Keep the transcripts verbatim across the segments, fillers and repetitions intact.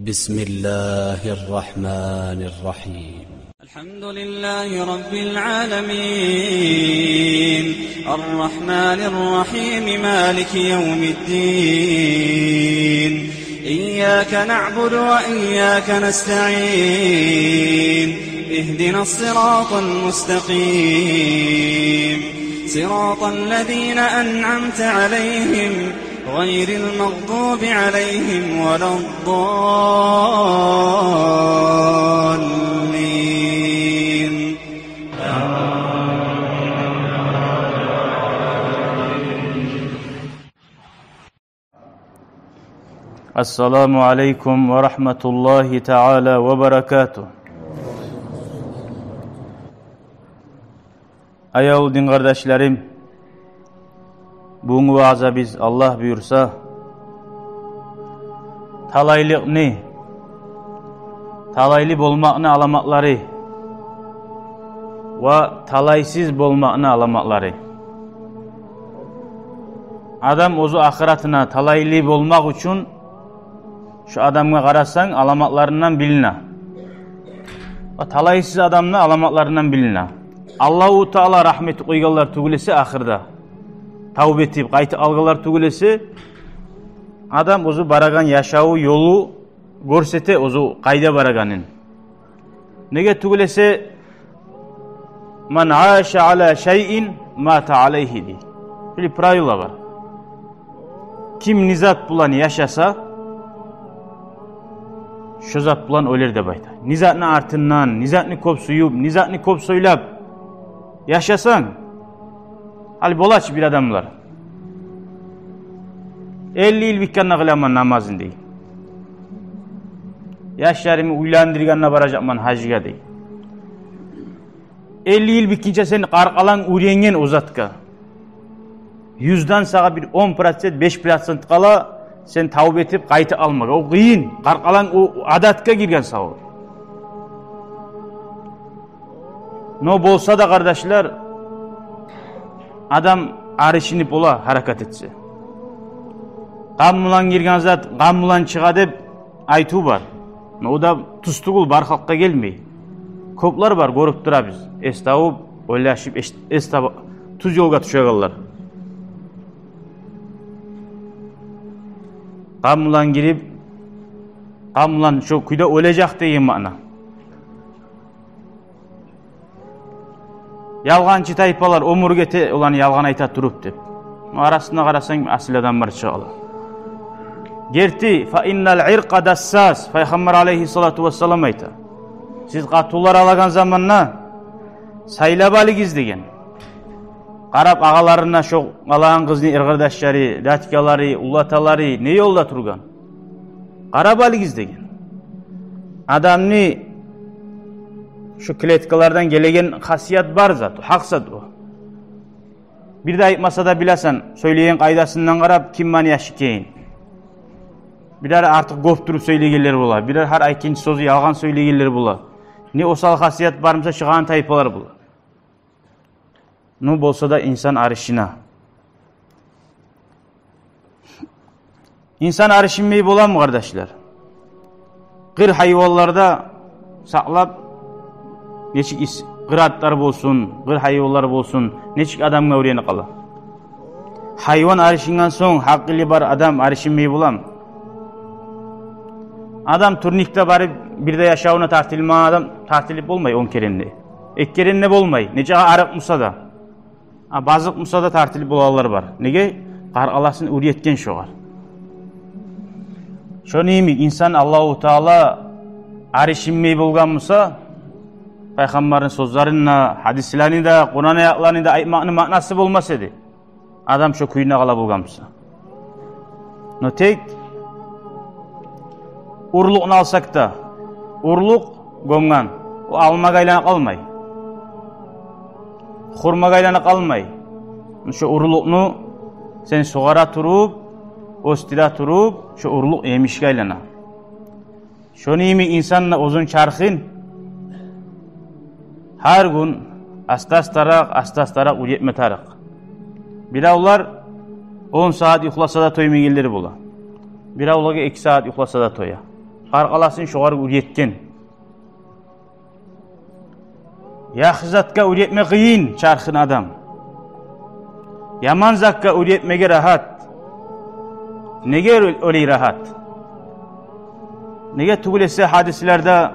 بسم الله الرحمن الرحيم. الحمد لله رب العالمين، الرحمن الرحيم، مالك يوم الدين، إياك نعبد وإياك نستعين، اهدنا الصراط المستقيم، صراط الذين أنعمت عليهم، غير المغضوب عليهم ولا الضالين. السلام عليكم ورحمة الله تعالى وبركاته. Аявлу дин къардашларым, бугюнгю ваъзабыз, Аллагь буюрса, талайлыкъны, талайлы болмакъны аламатлары ва талайсыз болмакъны аламатлары. Адам оьзю ахыратына талайлы болмакъ учун, шо адамгъа къарасанг, аламатларындан билине. Ва талайсыз адамны аламатларындан билине. Аллагьу Таала рагьмат этип къойгъанлар тюгюл эсе ахырда, тавба этип къайтып алгъанлар тюгюл эсе, адам оьзю барагъан яшаву, ёлу гёрсете оьзю къайда барагъанын. Неге тюгюл эсе, «Ман аша аля шайин мата алейхи», – дей. Бир правила бар. Ким не зат булан яшаса, шо зат булан оьлер деп айта. Не затны артындан, не затны кёп сююп, не затны кёп сёйлеп яшасанг, гьали бола чы бир адамлар, элли йыл битгенде къыламан намазын дей. Яшларымны уьйлендиргенде баражакъман гьажгъа дей. Элли йыл битгинче сени къаркъаранг уьйренген о затгъа. Юзден сагъа бир он процент, беш процент къала сен тавба этип къайтып алмагъа. О къыйын. Къаркъаранг о адатгъа гирген сагъа. Но болса да, къардашлар, адам аришинип бола гьаракат этсе. Къан булан гирген зат къан булан чыгъа деп айтыв бар. Но о да тюз тюгюл, бар халкъгъа гелмей. Кёплер бар, гёрюп турабыз. Эс табып, ойлашып, эс, эс таба-, тюз ёлгъа тюшегенлер. Къан булан гирип, къан булан шо кюйде оьлежек деген маъна. Ялгъанчы тайпалар, оьмюр гете оланы ялгъан айта туруп деп. Арасында къарасанг, асил адамлар чыгъалар. Герти, «Фа иннал иркъа дассас», Пайхаммар алейгьиссалату вассалам айта. Сиз къатынлар алагъан заманда сайлап алыгъыз деген. Къарап агъаларына, шо алагъан къызны эр къардашлары, дядькалары, уллаталары не ёлда тургъан, къарап алыгъыз деген. Адамны шо клеткалардан гелеген хасият бар зат, гьакъ зат о. Бир де айтмаса да билесен, сёйлеген къайдасындан къарап, ким муну яшы экенин. Бирер артыкъ гёп туруп сёйлегенлер бола, бирер гьар айтгъынчы сёзю ялгъан сёйлегенлер бола. Не осал хасият бар буса, чыгъагъан тайпалар бола. Ну болса да инсан аришине. Инсан аришинмей боламы, къардашлар? Къыр гьайванлар да сакълап, нечик ис-, къыр атлар болсун, къыр гьайванлар болсун, нечик адамгъа уьйренип къала? Гьайван аришинген сонг, гьакъылы бар адам аришинмей боламы? Адам турникде барып, бир де яшавуна тартылмагъан адам тартылып болмай он керен де. Эки керен де болмай, нечакъы арыкъ буса да. А базыкъ буса да тартылып болагъанлар бар. Неге? Къаркъарасын уьйретген шогъар. Шону йимик, инсан Аллагьу Таала аришинмей болгъан буса, Пайхаммарны сёзлерин де, гьадислерин де, Къуран аятларын да айтмакъны маънасы болмас эди, адам шо кюйде къала болгъан буса. Но тек урлукъну алсакъ да, урлукъ гёмген, о алмагъа айланып къалмай, хурмагъа айланып къалмай. Шо урлукъну сен сугъара туруп, оьсдюре туруп, шо урлукъ емишге айлана. Шону йимик инсан да оьзюню чархын гьар гюн аста-астаракъ, аста-астаракъ уьйретме тарыкъ. Биревлер он сагьат юхласа да тоймайгъанлар бола. Биревлер эки сагьат юхласа да тоя. къаркъарасын шогъар уьйретген. Яхшы затгъа уьйретме къыйын чархын адам. Яман затгъа уьйретмеге рагьат. Неге олай рагьат? Неге тюгюл эсе, гьадислерде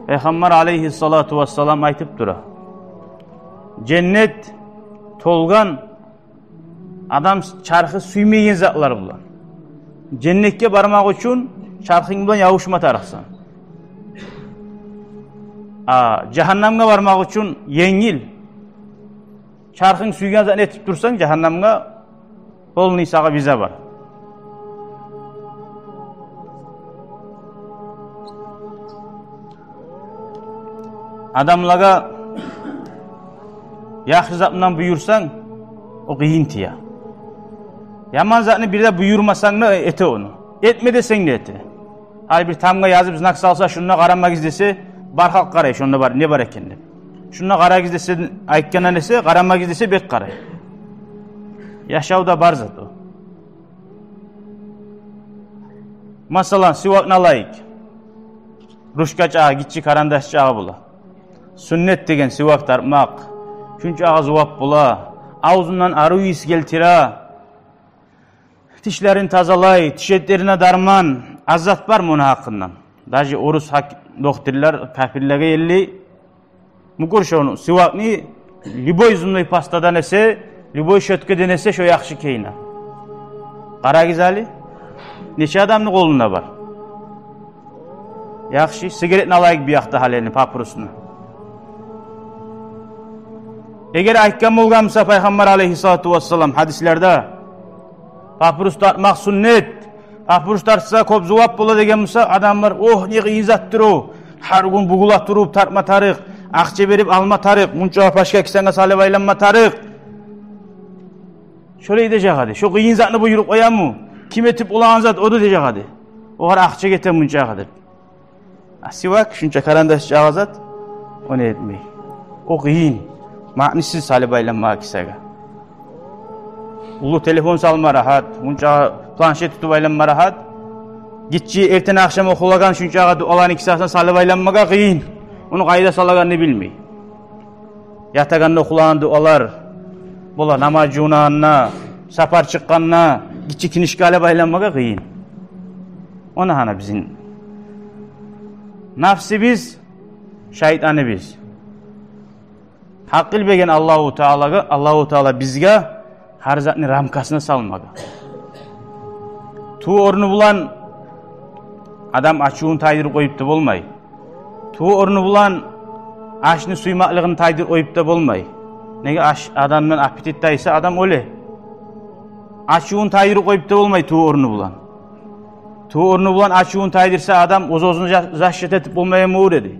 Пайхаммар алайгьиссалату вассалам айтып тура: «Женнет толгъан адам чархы сюймейген затлар булан». Женнетге бармакъ учун чархынг булан ябушма тарыкъсан. А жагьаннамгъа бармакъ учун енгил. Чархынг сюйген затны этип турсанг, жагьаннамгъа полный сагъа виза бар. Адамлагъа яхшы затындан буюрсанг, о къыйын тие. Яман затны бир де буюрмасанг да, эте ону. Этме десенг де, эте. Гьали бир тамгъа язып, знак салса, шунда къарамагъыз десе, бар халкъ къарай, шунда бар, не бар экен деп. Шунда къарагъыз десе, айтгъандан эсе, къарамагъыз десе, бек къарай. Яшавда бар зат о. Масала, сивакны алайыкъ. Ручка чакъы, гиччи карандаш чакъы бола. Сюннет деген сивак тартмакъ. Шунчакъы зувап бола. Авзундан арив ийис гелтире. Тишлерин тазалай, тиш этлерине дарман. Аз зат бар муну гьакъындан. Даже орус гьак-, дохтурлар капирлеге ерли. Мукъур шону, сивакны любой зубной пастадан эсе, любой щёткадан эсе, шо яхшы геле. Къарагъыз гьали, нече адамны къолунда бар. Яхшы, сигаретни алайыкъ бу якъда гьалени, папиросну. Эгер айтгъан болгъан буса Пайхаммар алайгьиссалату вассалам гьадислерде, папирос тартмакъ сюннет, папирос тартса кёп зувап бола деген буса, адамлар: «Огь, не къыйын затдыр о. Гьар гюн бугъула туруп тартма тарыкъ, акъча берип алма тарыкъ, мунча пачка кисангъа салып айланма тарыкъ». Шолай дежек эди. Шо къыйын затны буюруп къоямы? Ким этип болагъан зат о да дежек эди. Огъар акъча гете мунча къадар. А сивак, шунча карандаш чакъы зат, о не этмей. О къыйын. Маънисиз салып айланма кисагъа. Уллу телефон салма рагьат, мунча планшет тутуп айланма рагьат. Гиччи эртен-ахшам охулагъан шунчакъы дуаланы кисасына салып айланмагъа къыйын. Ону къайда салагъанны билмей. Ятагъанда охулагъан дуалар бола, намаз жувунагъанда, сапар чыкъгъанда, гиччи книжка алып айланмагъа къыйын. Ону гьана бизин нафсибиз, шайтаныбыз. Гьакъыл берген Аллагьу Таалагъа, Аллагьу Таала бизге гьар затны рамкасына салмагъа. Ту орну булан адам ачувун тайдырып къоюп да болмай. Ту орну булан ашны сюймеклигин тайдырып къоюп да болмай. Неге, аш адамдан аппетит тайса, адам оьле. Ачувун тайдырып къоюп да болмай ту орну булан. Ту орну булан ачувун тайдырса, адам оьз-оьзюн за-, защита этип болмайгъан болур эди.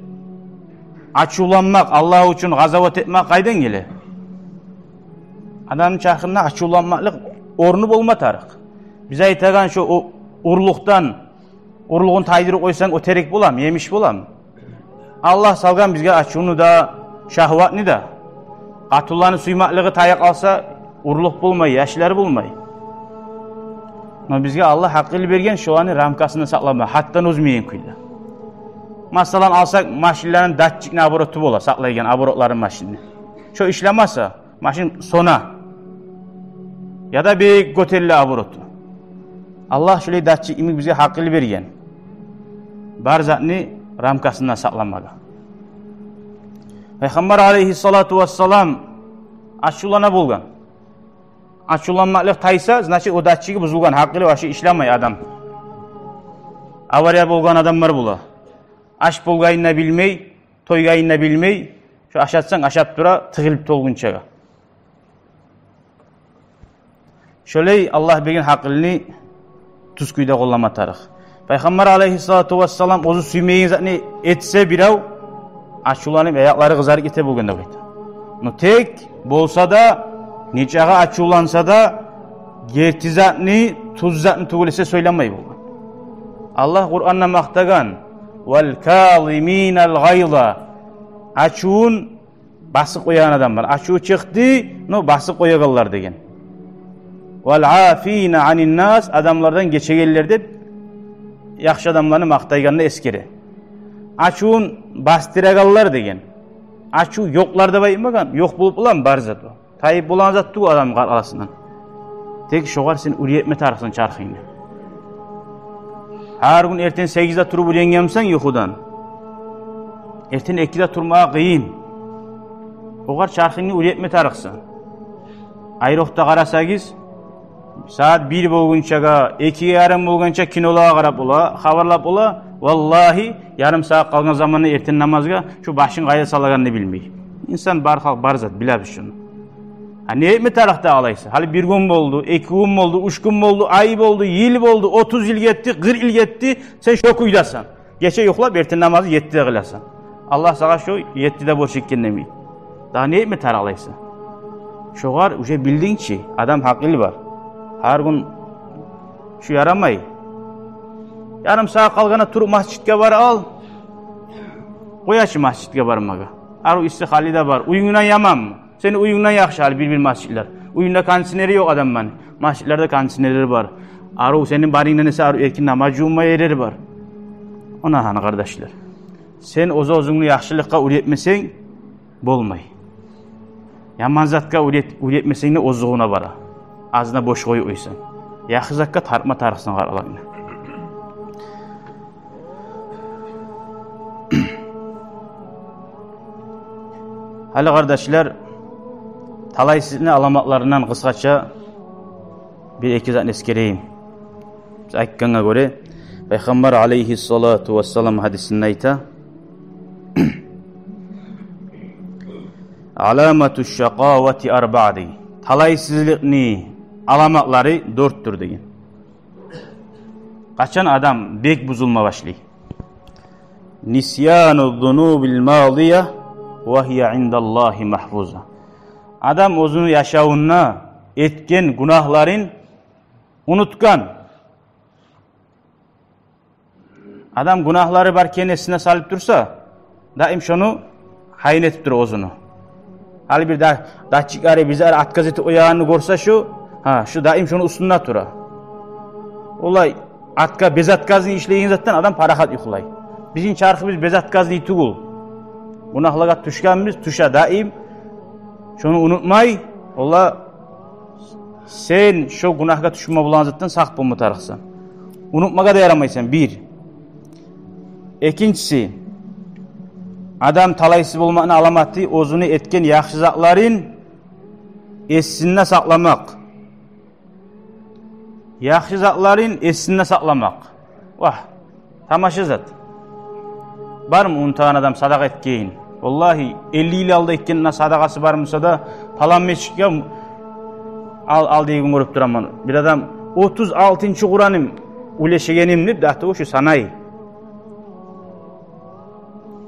Ачувланмакъ, Аллагь учун къазават этмек къайдан геле? Адамны чархында ачувланмакълыкъ орну болма тарыкъ. Биз айтагъан шо о-, урлукъдан, урлугъун тайдырып къойсанг, о терек боламы, емиш боламы? Аллагь салгъан бизге ачувну да, шагьватны да. Къатынланы сюймеклиги тая къалса, урлукъ болмай, яшлар болмай. Но бизге Аллагь гьакъыл берген шоланы рамкасында сакълама, гьатдан озмайгъан кюйде. Масала, алсакъ, машинлени датчикни обороту бола, сакълайгъан оборотлары машинни. Шо ишлемесе, машин сёне. Яда бек гётериле обороту. Аллагь шолай датчик йимик бизге гьакъыл берген. Бар затны рамкасында сакъламагъа. Пайхаммар алайгьиссалату вассалам ачувлана болгъан. Ачувланмакълыкъ тайса, значит, о датчиги бузулгъан, гьакъылы, башы ишлемей адам. Авария болгъан адамлар бола. Аш болгъанын да билмей, тойгъанын да билмей, шо ашатсанг, ашап тура, тыгъылып толгъунчагъа. Шолай Аллагь берген гьакъылны тюз кюйде къоллама тарыкъ. Пайхаммар алайгьиссалату вассалам оьзю сюймейген затны этсе бирев, ачувланып, аякълары къызарып гете болгъан деп айта. Но тек болса да, нечакъы ачувланса да, герти затны, тюз затны тюгюл эсе сёйлемей болгъан. Аллагь Къуранда макътагъан: «Вал казиминал гъайза». Ачувун басып къоягъан адамлар. Ачуву чыкъды, но басып къоягъанлар деген. «Вал афина анин нас», адамлардан гечегенлер деп, яхшы адамланы макътайгъанда эсгере. Ачувун бастырагъанлар деген. Ачув ёкълар деп айтмагъан, ёкъ болуп боламы бар зат о. Тайып болагъан зат тюгюл адам къаркъарасындан. Тек шогъар сен уьйретме тарыкъсан чархынгны. Гьар гюн эртен сегизде туруп уьйренгенмисен юхудан, эртен экиде турмагъа къыйын. Огъар чархынгны уьйретме тарыкъсан. Айрокъда къарасагъыз, сагьат бир болгъунчагъа, экиге ярым болгъунча кинолагъа къарап бола, хабарлап бола. Валлагьи, ярым сагьат къалгъан заманда эртен намазгъа шу башын къайда салагъанны билмей. Инсан бар халкъ, бар зат, билебиз шуну. Гьа, не этме тарыкъ да алайса? Гьали бир гюн болду, эки гюн болду, уьч гюн болду, ай болду, йыл болду, отуз йыл гетди, къыркъ йыл гетди, сен шо кюйдесен. Гече юхлап, эртен намазны еттиде къыласан. Аллагь сагъа шо еттиде борч этген демей. Дагъы не этме тарыкъ алайса? Шогъар уже билдинг чи, адам гьакъыл бар. Гьар гюн шу ярамай. Ярым сагьат къалгъанда туруп масжитге бар ал. Къоя чы масжитге бармагъа. Арив исси гьали де бар. Уьюнгден яманмы? Сени уьюнгден яхшы гьали бир-бир масжитлер. Уьюнгде кондиционери ёкъ адамланы. Масжитлерде кондиционерлер бар. Арив сени барынгдан эсе арив эркин намаз жувунма ерлери бар. Она гьаны, къардашлар. Сен оьз-оьзюнгню яхшылыкъгъа уьйретмесенг, болмай. Яман затгъа уьйрет-, уьйретмесенг де, оьзлюгюне бара. Азына бош къоюп къойсанг. Яхшы затгъа тартма тарыкъсан къаркъарангны. Гьали, къардашлар, талайсызлыкъны аламатларындан къысгъача бир-эки затны эсгерейим. Биз айтгъангъа гёре, Пайхаммар алайгьиссалату вассалам гьадисинде айта: «Аламату шакъавати арбаъ», — деген. Талайсызлыкъны аламатлары дёртдюр деген. Къачан адам бек бузулма башлай? «Нисьяну зунубил мадия ва гьия индаллагьи магьфуза». Адам оьзюню яшавунда этген гюнагьларын унутгъан. Адам гюнагьлары бар экенни эсине салып турса, даим шону гьайын этип тура оьзюню. Гьали бир да-, датчиклери бизлер отказ этип къоягъанны гёрсе шу, гьа, шу даим шону уьстюнде тура. Олай отка-, безотказный ишлейген затдан адам парахат юхлай. Бизин чархыбыз безотказный тюгюл. Гюнагьлагъа тюшгенбиз, тюше даим. Шону унутмай, ола сен шо гюнагьгъа тюшме болагъан затдан сакъ болма тарыкъсан. Унутмагъа да ярамайсан, бир. Экинчиси, адам талайсыз болмакъны аламаты — оьзюню этген яхшы затларын эсинде сакъламакъ. Яхшы затларын эсинде сакъламакъ. Вагь, тамаша зат. Бармы унутагъан адам садагъа этгенин? Валлагьи, элли йыл алда этген садагъасы бар буса да, палан межитге ал, ал деген гюн гёрюп тураман. Бир адам: «Отуз алтынчы Къураным уьлешегеним», — деп, даты шу санай.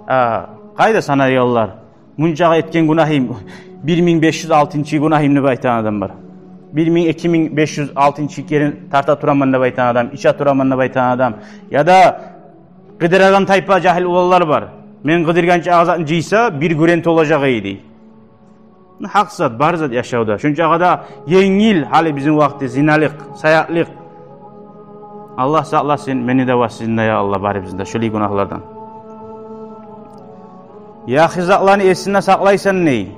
А, къайда санайгъанлар? «Мунчагъа этген гюнагьым, бир минг беш юз алтынчы гюнагьым», — деп айтагъан адам бар. «Бир минг, эки минг беш юз алтынчы керен тарта тураман», — деп айтагъан адам, «иче тураман», — деп айтагъан адам. Яда къыдырагъан тайпа жагьил уланлар бар: «Мен къыдыргъанча агъа затны жыйса, бир гюрен толажакъ эди», — дей. Гьакъ зат, бар зат яшавда. Шунчагъа да енгил гьали бизин вакъти зиналыкъ, саякълыкъ. Аллагь сакъласын мени де ва сизин де, я Аллагь, барыбызны да шулай гюнагьлардан. Яхшы затланы эсинде сакълайсан, ней?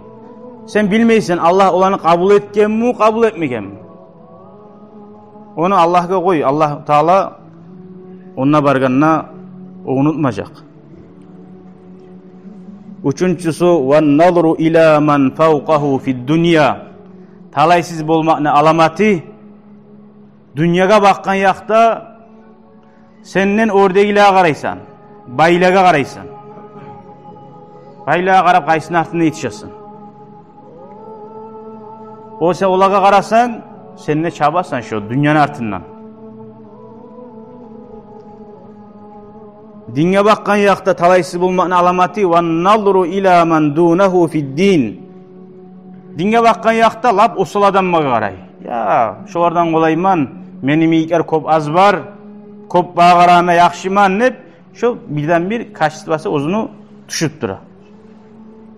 Сен билмейсен, Аллагь оланы къабул этгенми, къабул этмегенми. Ону Аллагьгъа къой, Аллагь Таала онда баргъанда о унутмажакъ. Уьчюнчюсю: «Ва назру ила ман фавкъагьу фид дунья». Талайсыз болмакъны аламаты — дюньягъа бакъгъан якъда сенден оьрдегилеге къарайсан, байлагъа къарайсан. Байлагъа къарап, къайсыны артындан етишесен? О, сен олагъа къарасанг, сен де чабасан шо дюньяны артындан. Динге бакъгъан якъда талайсыз болмакъны аламаты: «Ва назру ила ман дунагьу фид дин». Динге бакъгъан якъда лап осал адамлагъа къарай. «Я, шолардан къолайман, мени йимик кёп аз бар, кёп багъа къарагъанда яхшыман», — деп, шо бирден-бир качествосу оьзюню тюшюп тура.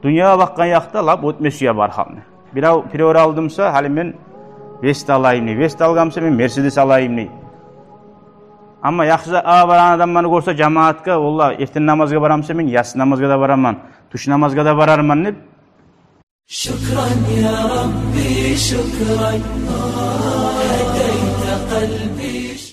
Дюньягъа бакъгъан якъда лап оьтме сюе бар халкъны. Бирев Приора алды буса, гьали мен Веста алайым дей. Веста алгъан буса, мен Мерседес алайым дей. Амма яхшы затгъа барагъан адамланы гёрсе жамаатгъа, олар: «Эртен намазгъа барамысан?» «Мен яссы намазгъа да бараман, тюш намазгъа да барарман», — деп. شكرا يا ربي، شكرا، هديت قلبي.